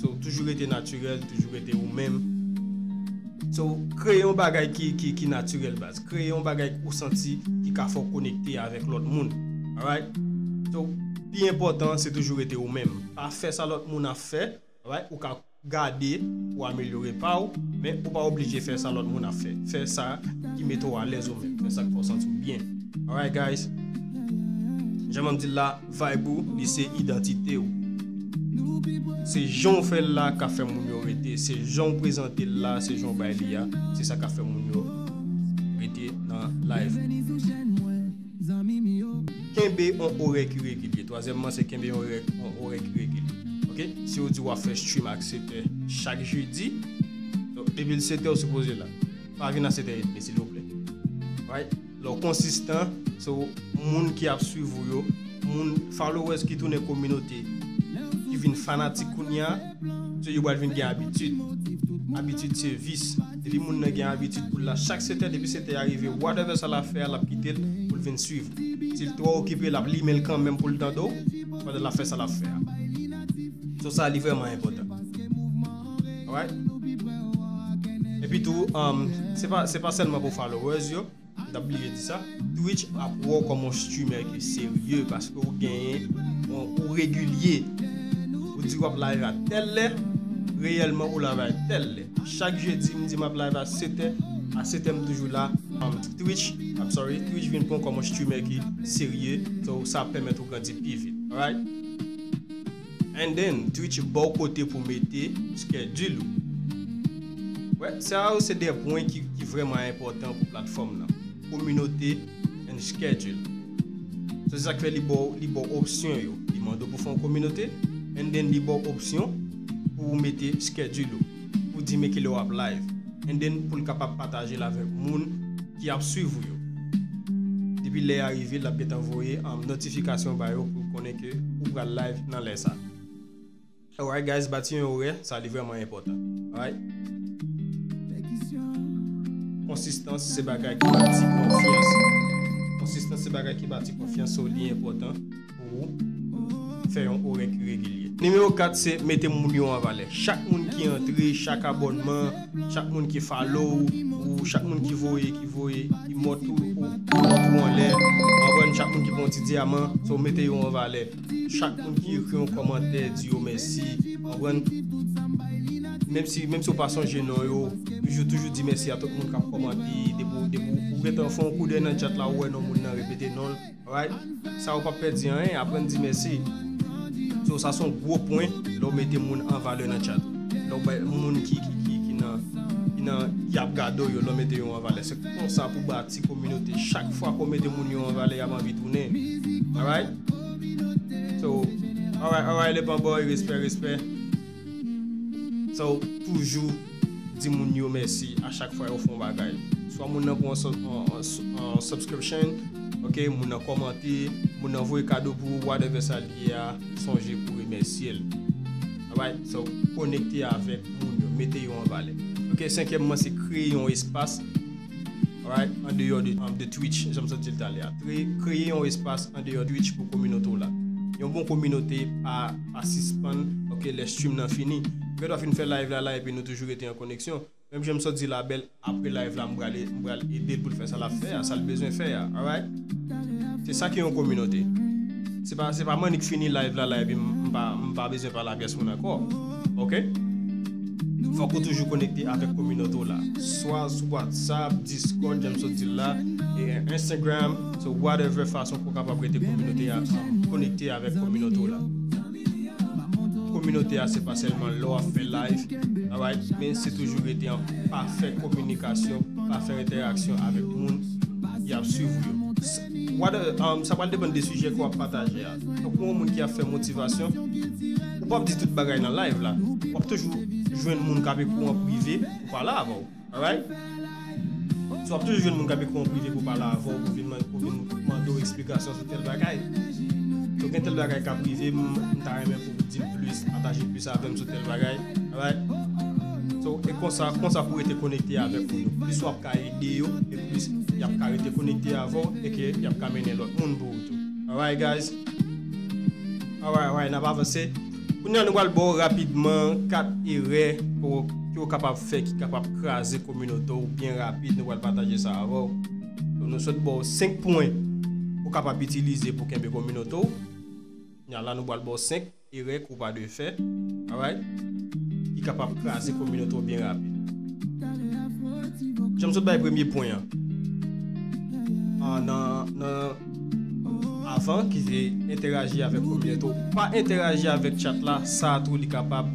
So, toujou rete natirèl, toujou rete ou menm. So, kreye yon bagay ki, ki, ki natirèl, baz. Kreye yon bagay ou santi ki ka fè w konekte avèk lòt moun. Alright? So, pi enpòtan, se toujou rete ou menm. Pa fè sa lòt moun ap fè, alright? Ou ka gade pou amelyore pa w, men ou pa oblije fè sa lòt moun ap fè. Fè sa ki mete w alèz ou menm. Fè sa k fè w santi w byen. Alright, guys? Jan m ap di l la, vibe ou, li se idantite w. Se jan w fè l la k ap fè moun yo rete. Se jan w prezante l la, se jan w bay li a, se sa k ap fè moun yo rete nan live. Kenbe yon orè ki regilye. Twazyèmman, se kenbe yon orè, yon orè ki regilye. Oke? Si w di w ap fè stream ak sèt è chak jedi, donk, depi l sèt è, w sipoze la. Pa vin a sèt è edmi, silvouplè. Right? Lè w konsistan, so, moun ki ap swiv ou yo, moun, followers ki tounen kominote, ki vin fanatik kounye a, so, yo pral vin gen abitid. Abitid se vis. Depi moun nan gen abitid pou l la chak sèt è, depi sèt è a rive, whatever sa l ap fè a, l ap kite l pou l vin swiv. Si l twò okipe, l ap limen l kanmenm pou l tande w, pandan l ap fè sa l ap fè a. So, sa, li vrèman enpòtan. Alright? Epi tou, um, se pa, se pa sèlman pou followers yo, m t ap bliye di sa. Twitch ap wè w kòm yon streamer ki serye paske ou genyen, ou, ou regilye. Ou di w ap live a tèl lè, reyèlman ou live a tèl lè. Chak jedi, m di m ap live a sèt è, a sèt è m toujou la. Um, Twitch, I'm sorry, Twitch vin pran w kòm yon streamer ki serye, so sa ap pèmèt ou grandi pi vit. Alright? And then, Twitch ba w kote pou mete schedule ou. Wè, sa yo se de pwen ki, ki vrèman enpòtan pou platfòm nan. Kominote and schedule. So, se sa k fè li ba w, li ba w opsyon yo. Li mande w pou fè yon kominote, and then li ba w opsyon pou w mete schedule ou. Pou di men kilè w ap live. And then, pou l kapab pataje l avèk moun ki ap swiv ou yo. Depi lè a rive, l ap gentan voye, um, notifikasyon ba yo pou konnen ke ou pral live nan lè sa. Alright, guys, bati yon orè, sa li vrèman enpòtan. Alright? Konsistans se bagay ki bati konfyans. Konsistans se bagay ki bati konfyans, so li enpòtan pou ou fè yon orè ki regilye. Nimewo kat se mete moun yo an valè. Chak moun ki antre, chak abònman, chak moun ki follow ou, chak moun ki voye, ki voye, ki mòt ou, ou, ou mòt ou anlè. Ou konprann, chak moun ki pran yon ti dyaman, so mete yo an valè. Chak moun ki ekri yon kòmantè, di yo mèsi. Ou konprann? Menm si, menm si w pa sonje non yo, toujou, toujou di mèsi a tout moun k ap kòmante. Depi, depi w gentan fè yon koudèy nan chat la, ou wè non moun nan, repete non l. Alright? Sa ou p ap pèdi anyen, aprann di mèsi. So, sa se yon gwo pwen lè w mete moun an valè nan chat ou. Lè w bay moun ki, ki, ki, ki nan, ki nan, ki ap gade w yo, lè w mete yo an valè. Se konsa pou bati kominote. Chak fwa ke w mete moun yo an valè, y ap anvi tounen. Alright? So, alright, alright, Lepan Boy, respè, respè. So, toujou di moun yo mèsi a chak fwa yo fè yon bagay. Swa moun nan pran yon sub-, yon, yon, yon subscription, ok, moun nan kòmante, moun nan voye kado pou ou, whatever sa l ye a, sonje pou remèsye l. Alright? So, konekte avèk moun yo, mete yo an valè. Ok, senkyèmman, se kreye yon espas, alright, andeyò de, um, de Twitch, jan m sot di l talè a. Kre-, kreye yon espas andeyò Twitch pou kominote w la. Yon bon kominote pa, pa sispann, ok, lè stream nan fini. Ou gen dwa fin fè live la, la, epi nou toujou rete an koneksyon. Menm jan m sot di la bèl, apre live la, m pral, m pral ede l pou l fè sa l ap fè a, sa l bezwen fè a, alright? Se sa ki yon kominote. Se pa, se pa m annik fini live la, la, epi m, m pa, m pa bezwen pale a pyès moun ankò. Ou Ok? Fòk ou toujou konekte avèk kominote w la. Swa sou WhatsApp, Discord, jan m sot di l la, e Instagram, so whatever fason pou w kapab rete kominote a, um, konekte avèk kominote w la. Kominote a se pa sèlman lè w ap fè live, alright, men se toujou rete an pafè kominikasyon, pafè entèraksyon avèk moun y ap swiv ou yo. S- What, um, sa pral depann de sijè ke w ap pataje a. Donk, pou yon moun ki ap fè motivasyon, ou p ap di tout bagay nan live la. W ap toujou jwenn moun k ap ekri w an prive pou pale avè w. Alright? So, w ap toujou jwenn moun k ap ekri w an prive pou pale avè w, pou vin, man- pou vin mande w eksplikasyon sou tèl bagay. So, gen tèl bagay k ap rive, m, m ta renmen pou w di m plis, pataje plis avè m sou tèl bagay. Alright? So, e konsa, konsa pou rete konekte avèk moun yo. Plis w ap ka ede yo, e plis y ap ka rete konekte avè w, e ke y ap ka mennen lòt moun pou ou tou. Alright, guys? Alright, alright, n ap avanse. Kounye a, nou pral ba w rapidman kat erè ke w, ke w kapab fè ki kapab kraze kominote w byen rapid. Nou pral pataje sa avè w. So, nou sot ba w senk pwen ou kapab itilize pou kenbe kominote w. Kounye a la, nou pral ba w senk erè ke w pa dwe fè, alright, ki kapab kraze kominote w byen rapid. Jan m sot bay premye pwen an, ah, nan, nan, avan ki te entèraji avèk kominote w, pa entèraji avèk chat la, sa tou li kapab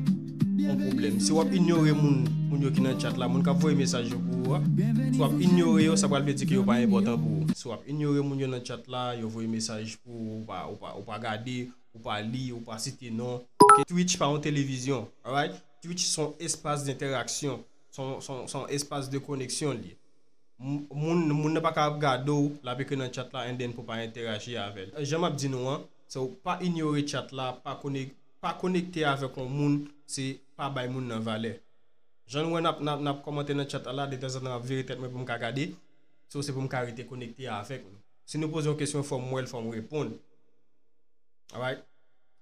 yon pwoblèm. Si w ap inyore moun, moun yo ki nan chat la, moun k ap voye mesaj yo pou ou a, si w ap inyore yo, sa pral vle di ke yo pa enpòtan pou ou. Si w ap inyore moun yo nan chat la, yo voye mesaj pou ou, ou pa, ou pa, ou pa gade, ou pa li, ou pa site non. Ok, Twitch pa yon televizyon, alright? Twitch se yon espas de entèraksyon, se yon, se yon, se yon espas de koneksyon li ye. M- Moun, moun nan pa ka ap gade w, l ap ekri nan chat la, and then pou pa entèraji avè l. Jan m ap di nou an, so, pa inyore chat la, pa konek- pa konekte avèk yon moun, se pa bay moun nan valè. Jan nou wè n ap, n ap, n ap kòmante nan chat la, detanzantan m ap vire tèt mwen pou m ka gade, so, se pou m ka rete konekte avèk nou. Si nou poze yon kesyon, fò m wè l, fò m reponn. Alright?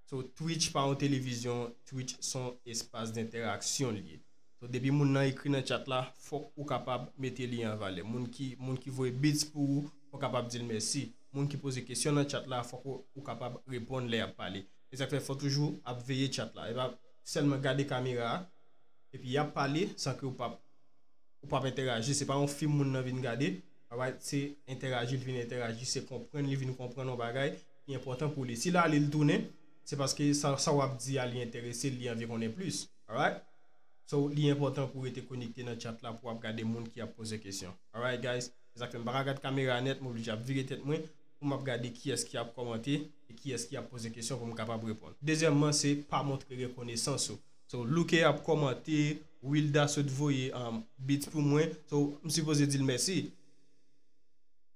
So, Twitch pa yon televizyon, Twitch se yon espas de entèraksyon li ye. So, depi moun nan ekri nan chat la, fòk ou kapab mete li an valè. Moun ki, moun ki voye bits pou ou, ou kapab di l mèsi. Moun ki poze kesyon nan chat la, fòk ou, ou kapab reponn lè y ap pale. E sa k fè fò toujou ap veye chat la. E pa sèlman gade kamera a, epi y ap pale san ke ou p ap, ou p ap entèraji. Se pa yon fim moun nan vin gade, alright, se entèraji, li vin entèraji, se konprann, li vin konprann yon bagay ki enpòtan pou li. Si l ale l tounen, se paske sa, sa w ap di a, li enterese l, li anvi konnen plis. Alright? So, li enpòtan pou w rete konekte nan chat la pou w ap gade moun ki ap poze kesyon. Alright, guys? Se sa k fè m pa ka gad kamera a nèt, m oblije ap vire tèt mwen pou m ap gade kiyès ki ap kòmante e kiyès ki ap poze kesyon pou m kapab reponn. Dezyèmman, se pa montre rekonesans ou. So, Luke ap kòmante, Wilda sot voye, um, bits pou mwen. So, m sipoze di l mèsi.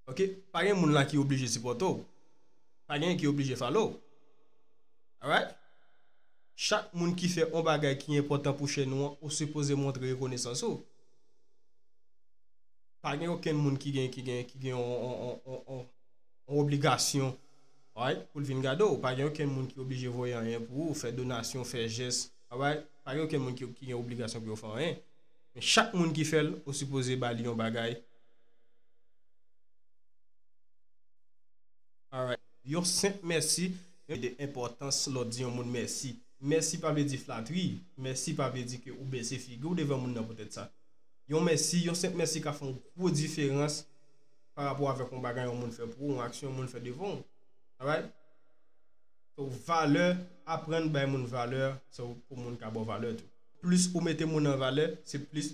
Ok? Pa gen moun la ki oblije sipòte w. Pa gen ki oblije follow w. Alright? Chak moun ki fè yon bagay ki enpòtan pou chèn ou an, ou sipoze montre rekonesans ou. Pa gen okenn moun ki gen, ki gen, ki gen yon, yon, yon, yon, yon, yon obligasyon, alright, pou l vin gade w. Pa gen okenn moun ki oblije voye anyen pou ou, fè donasyon, fè jès, alright? Pa gen okenn moun ki, ki gen obligasyon pou yo fè anyen. Men chak moun ki fè l, ou sipoze ba li yon bagay. Alright. Yon senp mèsi, de enpòtans lè w di yon moun mèsi. Mèsi pa vle di flatri. Mèsi pa vle di ke ou bese figi w devan moun nan poutèt sa. Yon mèsi, yon senp mèsi ka fè yon gwo diferans pa rapò avèk yon bagay yon moun fè pou ou, yon aksyon yon moun fè devan w. Alright? So, valè, aprann bay moun valè, so pou moun ka ba w valè tou. Plis ou mete moun an valè, se plis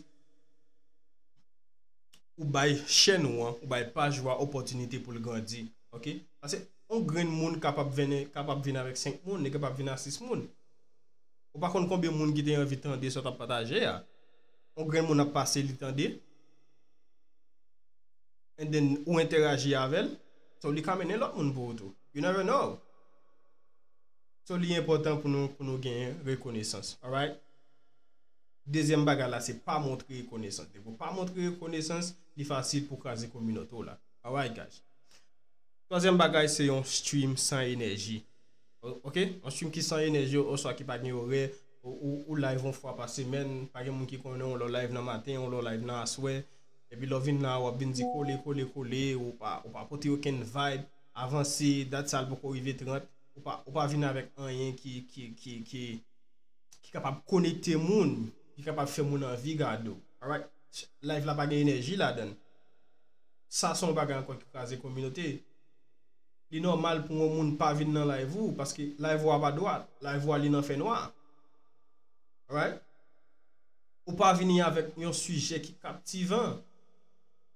ou bay chèn ou an, ou bay paj ou a opòtinite pou l grandi. Ok? Paske yon grenn moun kapab vin, kapab vin avèk senk moun, li kapab vin a sis moun. Ou pa konn konbyen moun ki te anvi tande sa w t ap pataje a. Yon grenn moun ap pase, li tande. And then, ou entèraji avè l. So, li ka mennen lòt moun pou ou tou. You never know. So, li enpòtan pou nou, pou nou genyen rekonesans. Alright? Dezyèm bagay la, se pa montre rekonesans. Depi w pa montre rekonesans, li fasil pou kraze kominote w la. Alright, guys. Twazyèm bagay, se yon stream san enèji. O- Ok? Yon stream ki san enèji, oswa ki pa gen orè, ou, ou, ou live yon fwa pa semèn, pa gen moun ki konnen w, lè w live nan maten, w, lè w live nan aswè. Epi lè w vin la, w ap vin di kole, kole, kole, ou pa, ou pa pote okenn vibe, avanse, dat sa l poko rive trant, ou pa, ou pa vin avèk anyen ki, ki, ki, ki, ki kapab konekte moun, ki kapab fè moun anvi gade w. Alright? Live la pa gen enèji ladan l. Sa se yon bagay ankò ki kraze kominote. Li nòmal pou yon moun pa vin nan live ou, paske live ou a pa dwat, live ou a li nan fènwa. Alright? Ou pa vini avèk yon sijè ki kaptivan.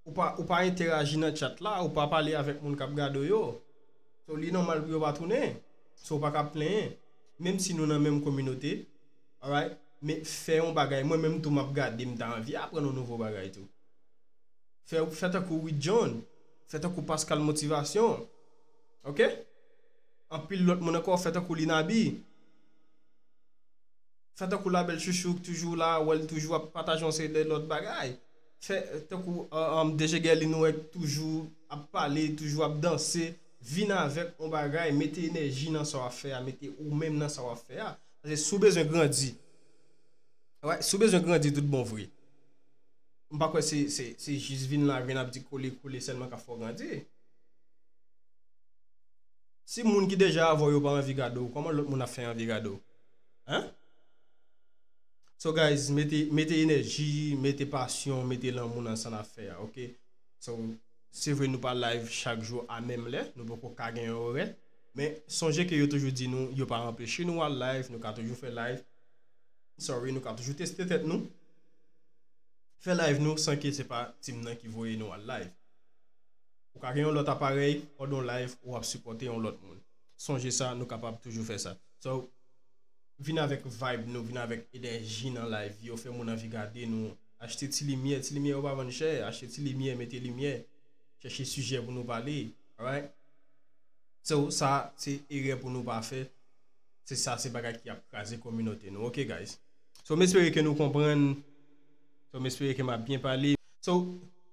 Ou pa, ou pa entèraji nan chat la, ou pa pale avèk moun k ap gade w yo. So, li nòmal pou yo pa tounen. So, ou pa ka plenyen. Menm si nou nan menm kominote, alright? Men fè yon bagay. Mwen menm tou m ap gade, m ta anvi aprann yon nouvo bagay tou. Fè, fè tankou Wid John. Fè tankou Pascal Motivation. Ok? Anpil lòt moun ankò, fè tankou Linabi. Fè tankou Labèl Chouchou ki toujou la, wè l toujou ap pataje yon seri de lòt bagay. Fè tankou, um, D J Guerlin, nou wè k toujou ap pale, toujou ap danse. Vin avèk yon bagay, mete enèji nan sa w ap fè a, mete ou menm nan sa w ap fè a. Paske si w bezwen grandi, wè, si w bezwen grandi tout bon vre, m pa kwè se, se, se jis vin la, vin ap di kole, kole sèlman k ap fè w grandi. Si moun ki deja avè w yo pa anvi gade w, kòman lòt moun ap fè anvi gade w? Hein? So guys, mete, mete enèji, mete pasyon, mete lanmou nan sa n ap fè a, ok? So, se vre nou pa live chak jou a menm lè, nou poko ka gen yon orè, men sonje ke yo toujou di nou, yo pa anpeche nou al live, nou ka toujou fè live. Sorry, nou ka toujou teste tèt nou. Fè live nou san ke se pa team nan ki voye nou al live. Ou ka gen yon lòt aparèy, pandan w live, ou ap sipòte yon lòt moun. Sonje sa, nou kapab toujou fè sa. So, vin avèk vibe nou, vin avèk enèji nan live yo, fè moun anvi gade nou. Achte ti limyè, ti limyè yo pa vann chè, achte ti limyè, mete limyè. Chèche sijè pou nou pale, alright? So, sa, se erè pou nou pa fè. Se sa, se bagay ki ap kraze kominote nou, ok, guys? So, m espere ke nou konprann. So, m espere ke m ap byen pale. So,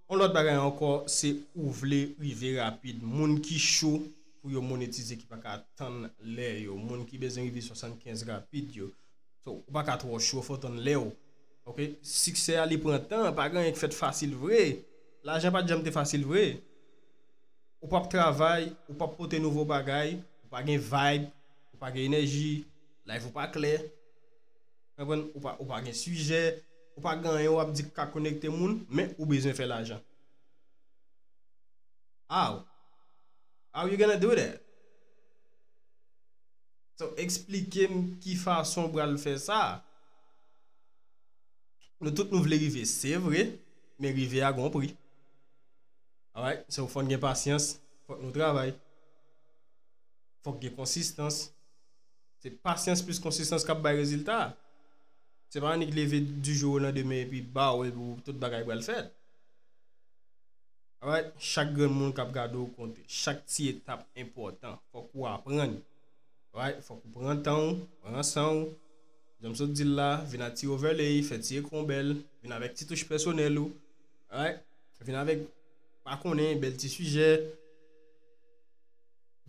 yon lòt bagay ankò, se ou vle rive rapid. Moun ki cho pou yo monetize, ki pa ka tann lè yo. Moun ki bezwen rive swasannkenz rapid yo. So, ou pa ka twò cho, fò w tann lè w. Ok? Siksè a, li pran tan, pa gen anyen k fèt fasil vre. Lajan pa t janm te fasil vre. Ou p ap travay, ou p ap pote nouvo bagay, ou pa gen vibe, ou pa gen enèji, live ou pa klè. Konprann? Ou pa, ou pa gen sijè, ou pa gen anyen w ap di k ka konekte moun, men ou bezwen fè lajan. How? How you gonna do that? So, eksplike m ki fason w pral fè sa. Nou tout nou vle rive, se vre, men rive a gon pri. Alright? So, fò n gen pasyans, fòk nou travay. Fòk gen konsistans. Se pasyans plis konsistans k ap bay rezilta. Se pa annik leve du jour au lendemain epi baw epi tout bagay pral fèt. Alright? Chak grenn moun k ap gade w konte. Chak ti etap enpòtan. Fòk ou aprann. Alright? Fòk ou pran tan w, pran san w. Jan m sot di l la, vin ak ti overlay, fè ti ekran w bèl, vin avèk ti touch pèsonèl ou. Alright? Vin avèk, pa konnen, bèl ti sijè.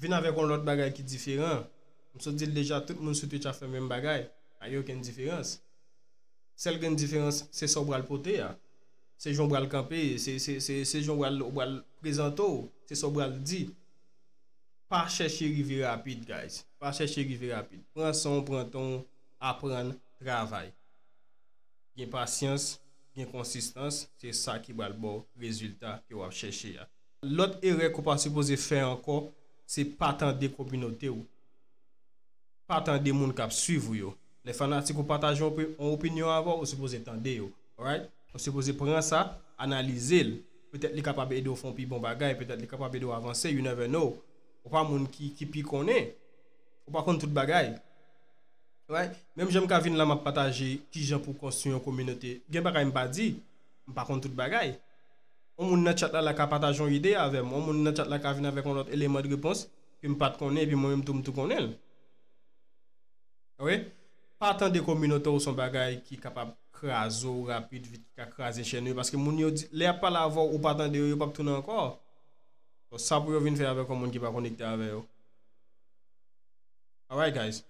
Vin avèk yon lòt bagay ki diferan. M sot di l deja, tout moun sou Twitch ap fè menm bagay. Pa gen okenn diferans. Sèl grenn diferans, se sa w pral pote a. Se jan w pral kanpe, se, se, se, se jan w pral, w pral prezante w, se sa w pral di. Pa chèche rive rapid, guys. Pa chèche rive rapid. Pran san w, pran tan w, aprann, travay. Gen pasyans, gen konsistans, se sa ki pral ba w rezilta ke w ap chèche a. Lòt erè ke w pa sipoze fè ankò, se pa tande kominote w. Pa tande moun k ap swiv ou yo. Lè fanatik ou pataje yon opi-, yon opinyon avè w, ou sipoze tande yo. Alright? Ou sipoze pran sa, analize l. Petèt li kapab ede w fè yon pi bon bagay, petèt li kapab ede w avanse, you never know. Ou pa moun ki, ki pi konnen. Ou pa konn tout bagay. Right? Menm jan m ka vin la, m ap pataje kijan pou konstwi yon kominote. Gen bagay m pa di, m pa konn tout bagay. Yon moun nan chat la, la ka pataje yon ide avè m. Yon moun nan chat la ka vin avèk yon lòt eleman de repons ke m pa t konnen, epi mwen menm tou m tou konnen l. Ok? Pa tande kominote w se yon bagay ki kapab kraze w rapid vit, ki ka kraze chèn yo, paske moun yo di, lè y ap pale avè w, ou pa tande yo, yo p ap tounen ankò. Bon, sa pou yo vin fè avèk yon moun ki pa konekte avè yo? Alright, guys.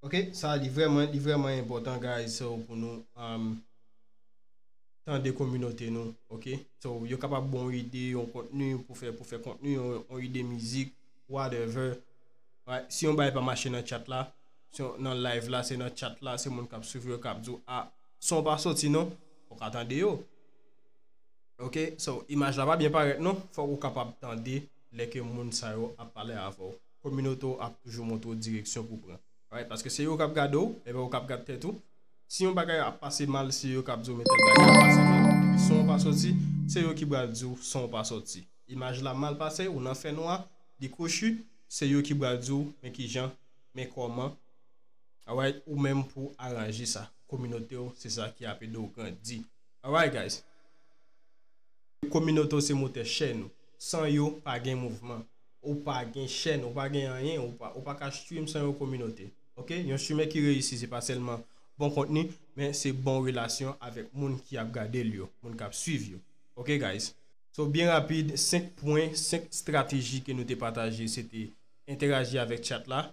Ok, sa li vrèman, li vrèman enpòtan, guys, so, pou nou, um, tande kominote nou, ok? So, yo kapab ba w ide, yon kontni pou fè, pou fè kontni, yon, yon ide mizik, whatever. Right? Si yon bagay pa mache nan chat la, se nan live la, se nan chat la, se moun k ap swiv yo k ap di w, a, son pa soti non, fòk a tande yo. Ok, so imaj la pa byen parèt non, fòk ou kapab tande lè ke moun sa yo ap pale avè w. Kominote w ap toujou montre w direksyon pou w pran. Alright, paske se yo k ap gade w, ebyen ou k ap gade tèt ou. Si yon bagay ap pase mal, se yo k ap di w men tèl bagay ap pase mal. Epi son pa soti, se yo ki pral di w son pa soti. Imaj la mal pase, ou nan fènwa, li kwochi, se yo ki pral di w men kijan, men kòman. Alright, ou menm pou aranje sa. Kominote w, se sa ki ap ede w grandi. Alright, guys. Kominote w se motè chèn ou. San yo, pa gen mouvman. Ou pa gen chèn, ou pa gen anyen, ou pa, ou pa ka stream san yon kominote. Ok? Yon streamer ki reyisi, se pa sèlman bon kontni, men se bon relasyon avèk moun ki ap gade l yo, moun k ap swiv yo. Ok, guys? So, byen rapid, senk pwen, senk estrateji ke nou te pataje, se te entèraji avèk chat la,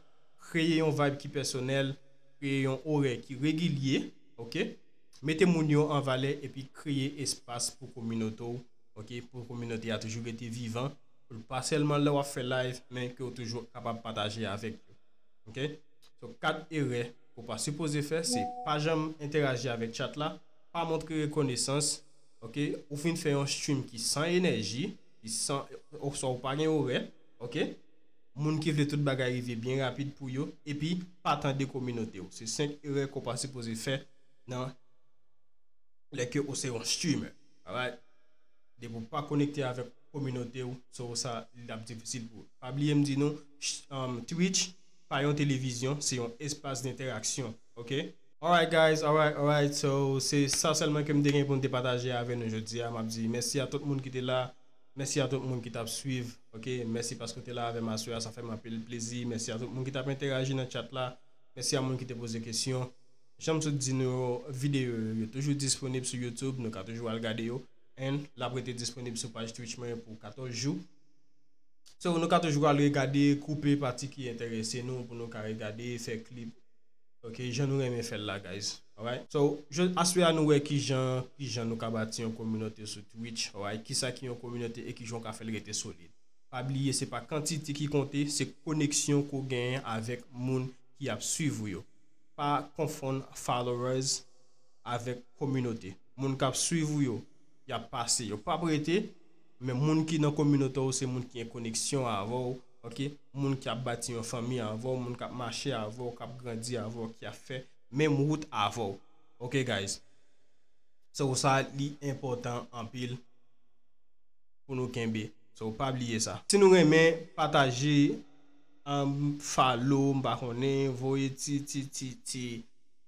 kreye yon vibe ki pèsonèl, kreye yon orè ki regilye, ok? Mete moun yo an valè epi kreye espas pou kominote w, ok? Pou kominote a toujou rete vivan, pou l pa sèlman lè w ap fè live, men ke w toujou kapab pataje avèk yo, ok? So, kat erè ke w pa sipoze fè, se pa janm entèraji avèk chat la, pa montre rekonesans, ok? Ou fin fè yon stream ki san enèji, ki san, oswa ou pa gen orè, ok? Moun ki vle tout bagay rive byen rapid pou yo, epi pa tande kominote w. Se senk erè ke w pa sipoze fè nan lè ke ou se yon streamer. Alright? Depi w pa konekte avèk kominote w, so sa, l ap difisil pou ou. Pa bliye m di nou, ch-, um, Twitch pa yon televizyon, se yon espas dentèraksyon, ok? Alright, guys, alright, alright. So, se sa sèlman ke m te gen pou m te pataje avè nou jodi a. M ap di mèsi a tout moun ki te la. Mèsi a tout moun ki t ap swiv. Ok, mèsi paske w te la avè m aswè a. Sa fè m anpil plezi. Mèsi a tout moun ki t ap entèraji nan chat la. Mèsi a moun ki te poze kesyon. Jan m sot di nou yo, videyo yo, yo toujou disponib sou YouTube. Nou ka toujou al gade yo. And l ap rete disponib sou paj Twitch mwen pou katòz jou. So, nou ka toujou al regade, koupe pati ki enterese nou pou nou ka regade, fè klip. Ok, jan nou renmen fè l la, guys. Alright? So, jodi, aswè a nou wè kijan, kijan nou ka bati yon kominote sou Twitch. Alright? Kisa ki yon kominote e kijan w ka fè l rete solid. Pa bliye, se pa kantite ki konte, se koneksyon ke w genyen avèk moun ki ap swiv ou yo. Pa konfonn followers avèk kominote. Moun k ap swiv ou yo, y ap pase, yo p ap rete, men moun ki nan kominote w, se moun ki gen koneksyon avè w, ok? Moun ki ap bati yon fanmi avè w, moun k ap mache avè w, k ap grandi avè w, ki ap fè menm wout avè w. Ok, guys? So, sa, li enpòtan anpil pou nou kenbe. So, pa bliye sa. Si nou renmen, pataje, um, follow, m pa konnen, voye ti, ti, ti, ti,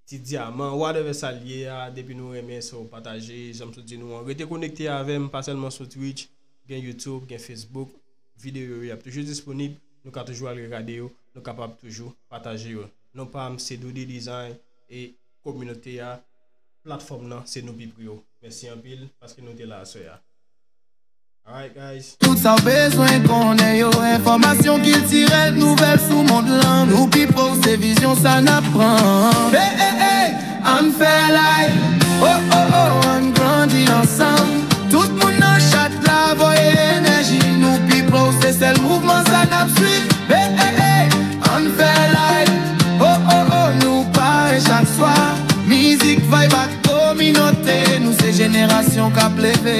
ti dyaman, whatever sa l ye a, depi nou renmen, so, pataje, jan m sot di nou an. Rete konekte avè m, pa sèlman sou Twitch, gen YouTube, gen Facebook, videyo yo, y ap toujou disponib, nou ka toujou al regade yo, nou kapab toujou pataje yo. Non pa m, se Doody Design, e kominote a, platfòm nan, se nou pi pre yo. Mèsi anpil paske nou te la aswè a. Alright, guys. Tout sa w bezwen konnen yo, enfòmasyon kiltirèl, nouvèl sou mond lan. Nou pi pre w, se vizyon sa n ap pran. Hey, hey, hey, ann fè live. Oh, oh, oh, ann grandi ansanm. Tout moun nan chat la, voye enèji. Nou pi pre w, se sèl mouvman sa n ap swiv. Hey, hey, hey, ann fè live. Oh, oh, oh, nou pare chak swa. Mizik, vibe ak kominote. Nou se jenerasyon k ap leve.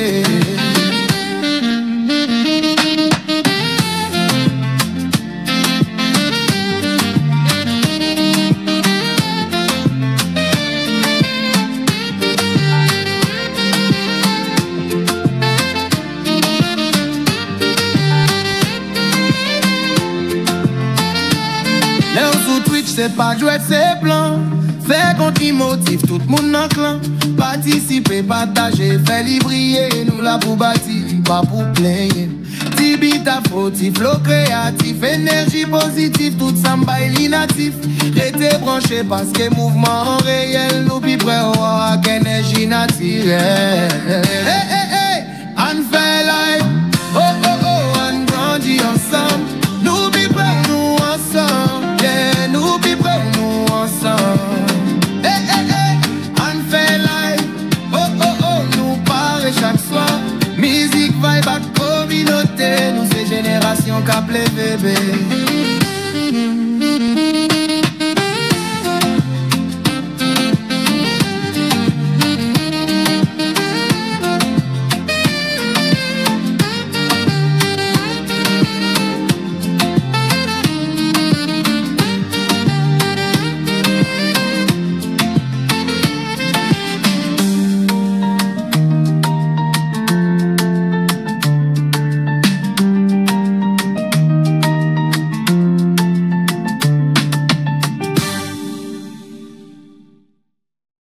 Lè w sou Twitch, se pa jwèt, se plan. Fè kont emotif, tout moun nan klan. Patisipe, pataje, fè li briye. Nou la pou bati, pa pou plenyen. Ti bit afro, ti flo kreyatif, enèji pozitif, tout sa m bay li natif. Rete branche paske mouvman an reyèl, nou pi pre w ak enèji natirèl.